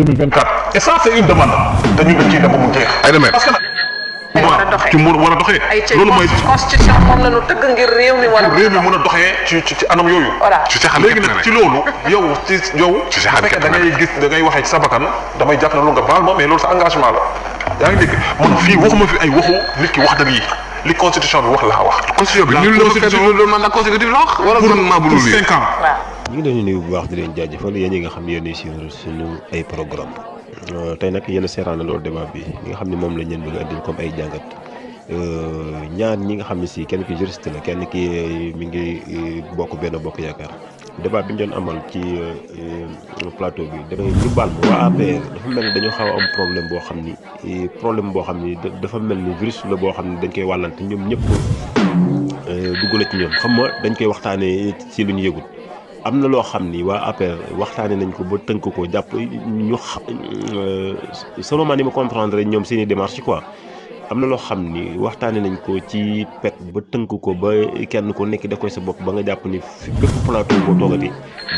2024 et ça c'est une demande dañu dañ ciy dem ba mu jeex. ay demee parce que nag. ci mu war a doxee. loolu mooy constitution moom la ñu tëgg ngir réew mi war a. réew mi mën a doxee ci anam yooyu. voilà léegi nag ci loolu yow bu fekkee da ngay gis da ngay waxee ci sa bakkan damay jàpp ne loolu nga baal ma mais loolu sa engagement la yaa ngi dégg man fii waxuma fi ay waxu nit ki wax dëgg yi li constitution bi wax laa wax. constitution bi ñu loolu mandat consécutif la wax wala gouvernement bu pour loolu 5 ans. ñu ngi leen di nuyu bu baax di leen jaajëfal yéen ñi nga xam ne yéen a suivre suñu ay programme tey nag yéen a seetaan na loolu débat bi nga xam ne moom lañ leen bëgg a indil comme ay jàngat ñaar ñi nga xam ne si kenn ki juriste la kenn ki mi ngi bokk benn bokk yaakaar débat bi ñu doon amal ci plateau bi dafay ñu baal ma waa APR dafa mel ni dañoo xaw a am problème boo xam ni dafa mel ni virus la boo xam ne dañ koy wàllante ñoom ñëpp dugg na ci ñoom xam nga dañ koy waxtaanee ci lu ñu yëgul am na loo xam ni waa APR waxtaanee nañ ko ba tënk ko jàpp ñu selon man ni ma comprendre ñoom seen i démarche quoi. am na loo xam ni waxtaanee nañ ko ci pet ba tënk ko ba kenn ku nekk def koy sa bopp ba nga jàpp ni fi bépp plateau boo toogati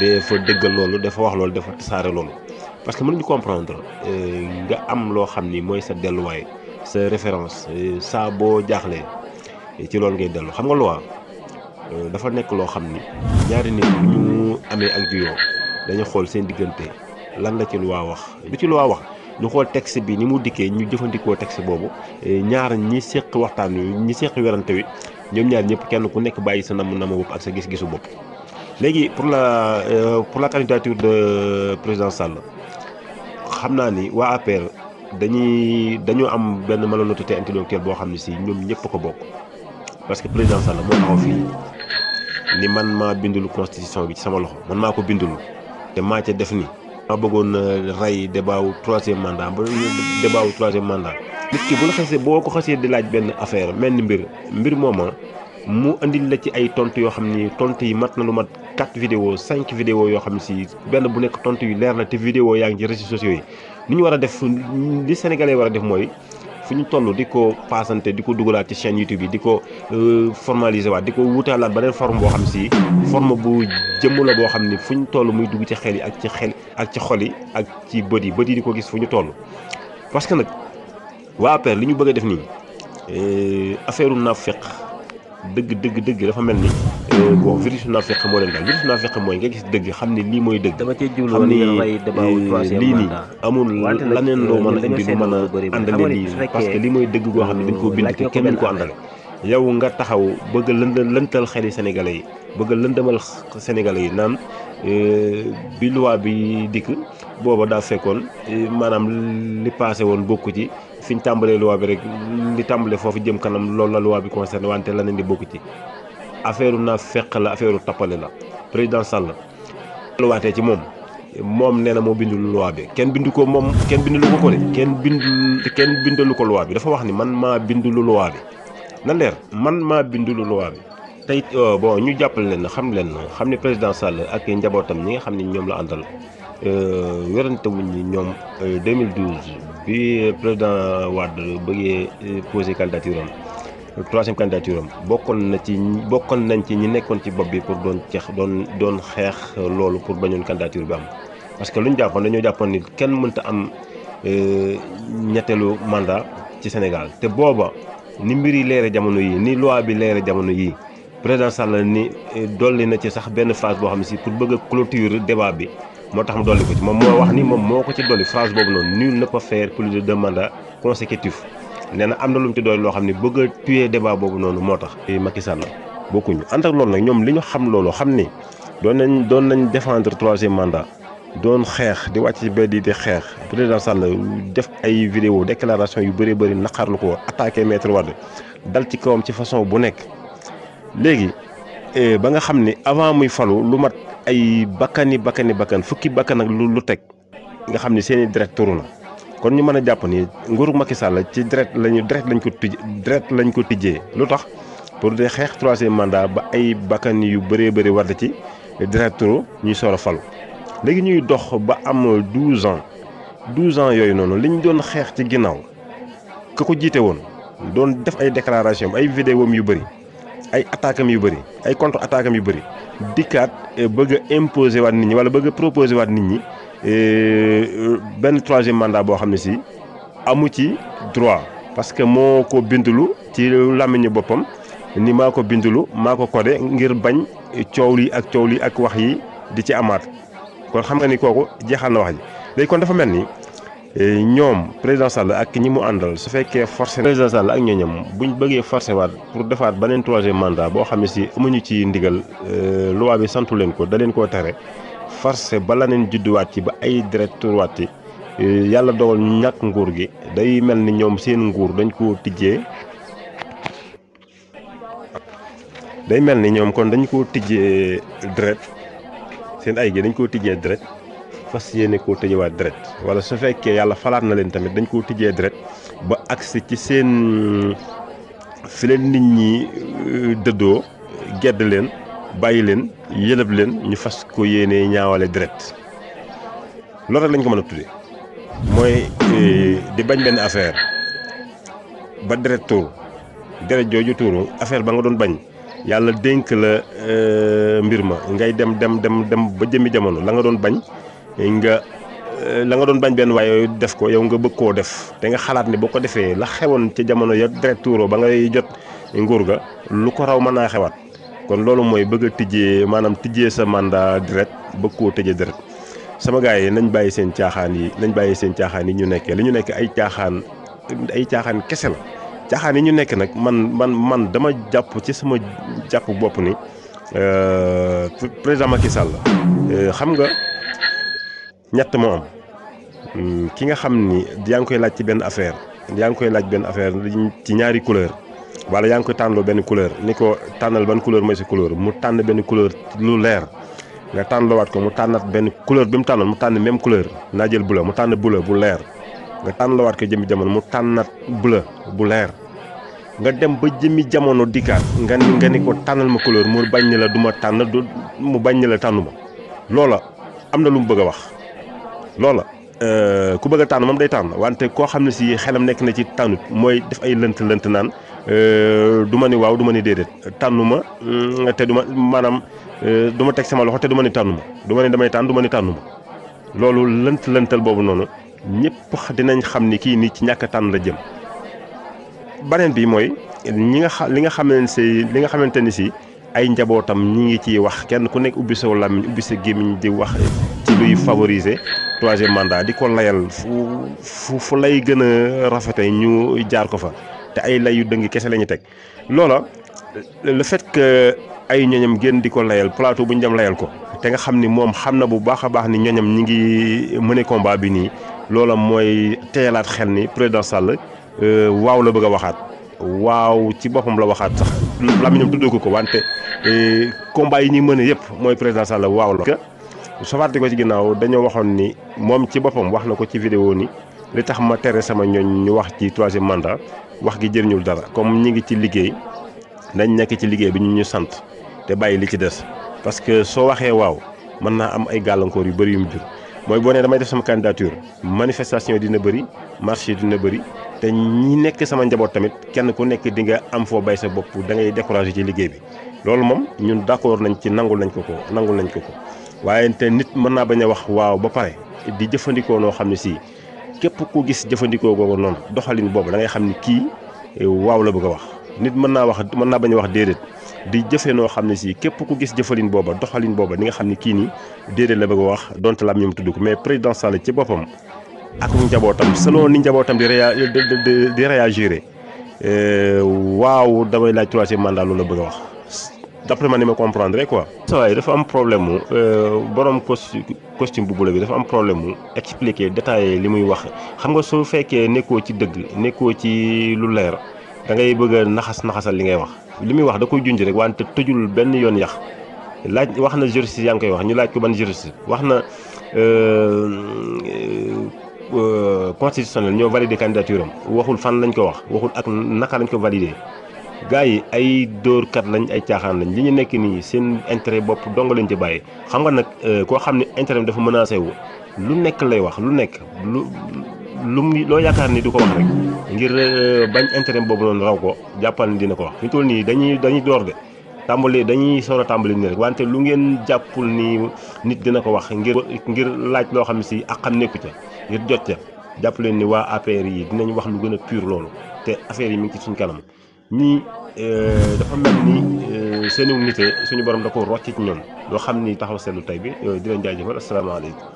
dafa dëggal loolu dafa wax loolu dafa tasaare loolu. parce que mënuñu comprendre nga am loo xam ni mooy sa delluwaay sa référence saa boo jaaxlee ci loolu ngay dellu xam nga loi dafa nekk loo xam ni ñaari nit bu ñu amee ak juyoo dañu xool seen diggante lan la ci loi wax lu ci loi wax. ñu xool texte bi ni mu dikkee ñu jëfandikoo texte boobu ñaar ñi seq waxtaan wi ñi seq werante wi ñoom ñaar ñëpp kenn ku nekk bàyyi sa namm bopp ak sa gis-gisu bopp. léegi pour la candidature de président Sall xam naa ni waa APR dañu am benn malhonnêteté intellectuelle boo xam ne si ñoom ñëpp ko bokk parce que président Sall moo taxaw fii ni man maa bindul constitution bi ci sama loxo man maa ko bindul te maa ca def ni ma bëggoon rey débat wu troisième mandat nit ki bu la xasee boo ko xasee di laaj benn affaire mel ni mbir mooma mu andil la ci ay tontu yoo xam ni tontu yi mat na lu mat 4 vidéo 5 vidéo yoo xam ne si benn bu nekk tontu yu leer la te vidéo yaa ngi ci réseaux sociaux yi li ñu war a def li Sénégalais war a def mooy fu ñu toll di ko paasante di ko dugalaat ci chaîne YouTube yi di ko formaliser waat di ko wutaalaat beneen forme boo xam si forme bu jëmm la boo xam ni fu ñu toll muy dugg ci xel yi ak ci xol yi ak ci bët yi di ko gis fu ñu toll. parce que nag waa APR li ñu bëgg a def nii affaire naafeq dëgg dafa mel ni bon virus naafeq moo leen daal virus naafeq mooy nga gis dëgg xam ni lii mooy dëgg. dama cee jublu woon ngir rey débat wu troisième lii nii mandat. amul laneen loo mën a indi lu mën a àndale lii parce que lii mooy dëgg goo xam ne dañ koo bind te kenn duñ ko àndale. yow nga taxaw bëgg a lëntal xeli sénégalais yi bëgg a lëndëmal sénégalais yi naan bi loi bi dikk booba daa fekkoon maanaam li passé woon bokku ci fi ñu tàmbalee loi bi rek li tàmbalee foofu jëm kanam loolu la loi bi concerné wante leneen di bokku ci affaire naa fekk la affaire tappale la président Sall luwaatee ci moom nee na moo bindul loi bi kenn bindu ko moom kenn bindulu ko de kenn bindalu ko loi bi dafa wax ni man maa bindulu loi bi na leer man maa bindulu loi bi tey bon ñu jàppale leen xam ne président Sall ak njabootam ñi nga xam ne ñoom la àndal werante wuñ ni ñoom 2012 bi président Wade bëggee poser candidature am troisième candidature am bokkoon nañ ci ñi nekkoon ci bopp bi pour doon xeex loolu pour bañoon candidature bi am parce que lu ñu jàppoon dañoo jàppoon ni kenn mënta am ñetteelu mandat ci Sénégal te booba ni mbir yi leere jamono yii ni loi bi leere jamono yii président Sall ni dolli na ci sax benn phrase boo xam ne si pour bëgg a clôturer débat bi moo tax mu dolli ko ci moom moo wax ni moom moo ko ci dolli phrase boobu noonu nul ne peut faire plus de 2 mandats consécutifs nee na am na lu mu ci dolli loo xam ne bëgg a tuer débat boobu noonu moo tax. Macky Sall bokkuñu ànd ak loolu nag ñoom li ñu xam loolu xam ni doon nañ défendre troisième mandat doon xeex di wàcc ci mbedd yi di xeex président Sall def ay vidéo déclaration yu bëri naqarlu ko attaqué maître Wade dal ci kawam ci façon bu nekk léegi ba nga xam ni avant muy falu lu mat ay bakkan fukki bakkan ak lu teg nga xam ni seeni direct turu na kon ñu mën a jàpp ni nguuru Macky Sall ci direct lañ ko tijjee lu tax pour de xeex troisième mandat ba ay bakkan yu bëree war ci direct turu ñuy soor a falu léegi ñuy dox ba am 12 ans yooyu noonu liñ doon xeex ci ginnaaw ka ko jiite woon doon def ay déclaration ay vidéo yu bëri ay attaques am yu bëri ay contre attaques am yu bëri dikkaat bëgg a imposer waat nit ñi wala bëgg a proposer waat nit ñi benn troisième mandat boo xam ne si amu ci droit parce que moo ko bindulu ci làmmiñu boppam ni maa ko bindulu maa ko codé ngir bañ coow li ak wax yi di ci amaat kon xam nga ni kooku jeexal na wax ji léegi kon dafa mel ni ñoom président Sall ak ñi mu àndal su fekkee forcé président Sall ak ñooñam buñ bëggee forcé waat pour defaat beneen troisième mandat boo xam ne si amuñu ci ndigal loi bi santu leen ko da leen koo tere forcé ba la neen judduwaat ci ba ay deret tuurwaat ci yàlla dogal ñàkk nguur gi day mel ni ñoom seen nguur dañ koo tijjee day mel ni ñoom kon dañ koo tijjee deret seen ay gi dañ koo tijjee deret fas yéene koo tëjewaat deret wala su fekkee yàlla falaat na leen tamit dañ koo tijjee deret ba agsi ci seen fi leen nit ñi dëddoo gedd leen bàyyi leen yëlëb leen ñu fas ko yéene ñaawale deret loolu rek lañ ko mën a tuddee mooy di bañ benn affaire ba deret tuuru deret jooju tuuru affaire ba nga doon bañ yàlla dénk la mbir ma ngay dem ba jëmmi jamono la nga doon bañ benn waaye def ko yow nga bëgg koo def te nga xalaat ne boo ko defee la xewoon ca jamono ya deret tuuroo ba ngay jot nguur ga lu ko raw mën naa xewaat kon loolu mooy bëgg a tijjee maanaam tijjee sa mandat deret bëgg koo tëjee deret sama gars yi nañ bàyyi seen caaxaan yi ñu nekkee li ñu nekk ay caaxaan kese la caaxaan yi ñu nekk nag man dama jàpp ci sama jàpp bopp ni président Macky Sall xam nga ñett moo am ki nga xam ni yaa ngi koy laaj ci benn affaire ci ñaari couleur wala yaa ngi koy tànnloo benn couleur ni ko tànnal ban couleur mooy sa couleur mu tànn benn couleur lu leer nga tànnloowaat ko mu tànnat benn couleur bi mu tànnoon mu tànn même couleur naa jël bleu mu tànn bleu bu leer nga tànnloowaat ko jëmmi jamono mu tànnat bleu bu leer nga dem ba jëmmi jamono dikkaat nga ni ko tànnal ma couleur mu bañ ni la du ma tànn mu bañ ni la tànnu ma loola am na lu mu bëgg a wax loola ku bëgg a tànn moom day tànn wante koo xam ne si xelam nekk na ci tànnut mooy def ay lënt naan du ma ni waaw du ma ni déedéet tànnu ma te du ma maanaam du ma teg sama loxo te du ma ni tànnu ma du ma ni damay tànn du ma ni tànnu ma loolu lëntal boobu noonu ñëpp dinañ xam ni kii nii ci ñàkk a tànn la jëm. beneen bi mooy li nga xamante ni si ay njabootam ñi ngi ciy wax kenn ku nekk ubbi sa làmmiñ ubbi sa gémmiñ di wax ci luy favoriser troisième mandat di ko layal fu lay gën a rafete ñu jaar ko fa te ay lay yu dëng kese la ñu teg loola le fait que ay ñoñam génn di ko layal plateau bu ñu dem layal ko te nga xam ni moom xam na bu baax a baax ni ñoñam ñi ngi mëne combat bi nii loola mooy teelaat xel ni président Sall waaw la bëgg a waxaat waaw ci boppam la waxaat sax làmmiñam tuddoo ko wante combat yi ñuy mën a yëpp mooy président Sall waaw la. sofaati ko ci ginnaaw dañoo waxoon ni moom ci boppam wax na ko ci vidéo ni li tax ma tere sama ñooñ ñu wax ci troisième mandat wax gi jëriñul dara comme ñi ngi ci liggéey dañ nekk ci liggéey bi ñu sant te bàyyi li ci des parce que soo waxee waaw mën naa am ay gàllankoor yu bëri yu mu jur mooy boo nee damay def sama candidature manifestation dina bëri marché dina bëri te ñi nekk sama njaboot tamit kenn ku nekk di nga am foo bay sa bopp da ngay découragé ci liggéey bi loolu moom ñun d'accord nañ ci nangul nañ ko ko waaye te nit mën naa bañ a wax waaw ba pare di jëfandikoo noo xam ne si képp ku gis jëfandikoo googu noonu doxalin boobu da ngay xam ni kii waaw la bëgg a wax nit mën naa bañ a wax déedéet di jëfe noo xam ne si képp ku gis jëfalin booba doxalin booba di nga xam ni kii nii déedéet la bëgg a wax donte la am ñoom tudd ko mais président Sall ci boppam ak njabootam selon ni njabootam di réagir waaw damay laaj troisième mandat loolu la bëgg a wax d'après man ni ma comprendre quoi. waaye dafa am problème mu borom costume bu bula bi dafa am problème mu expliquer détailler li muy wax xam nga su fekkee nekkoo ci dëgg nekkoo ci lu leer da ngay bëgg a naxasal li ngay wax li muy wax da koy junj rek wante tëjul benn yoon yax laaj wax na juriste yaa ngi koy wax ñu laaj ko ban juriste wax na constitutionnel ñoo validé candidature am waxul fan lañ ko wax waxul ak naka lañ ko validé. gars yi ay dóorkat lañ ay caaxaan lañ li ñu nekk nii seen intérêt bopp dong lañ ci bàyyi xam nga nag koo xam ne intérêt dafa menacé wu lu nekk lay wax lu nekk loo yaakaar ni du ko wax rek ngir bañ intérêt boobu noonu raw ko jàppal ni dina ko wax fi mu toll nii dañuy door de tàmbali dañuy soor a tàmbali nii rek wante lu ngeen jàppul ni nit dina ko wax ngir laaj loo xam ne si ak xam nekku ca ngir jot ca jàpp leen ni waa APR yi dinañ wax lu gën a pur loolu te affaire yi mi ngi ci suñ kanam ñii dafa mel ni seeni nite suñu borom da ko rocc ci ñoom loo xam ni taxaw seetlu tey bi di leen jaajëfal asalaamaaleykum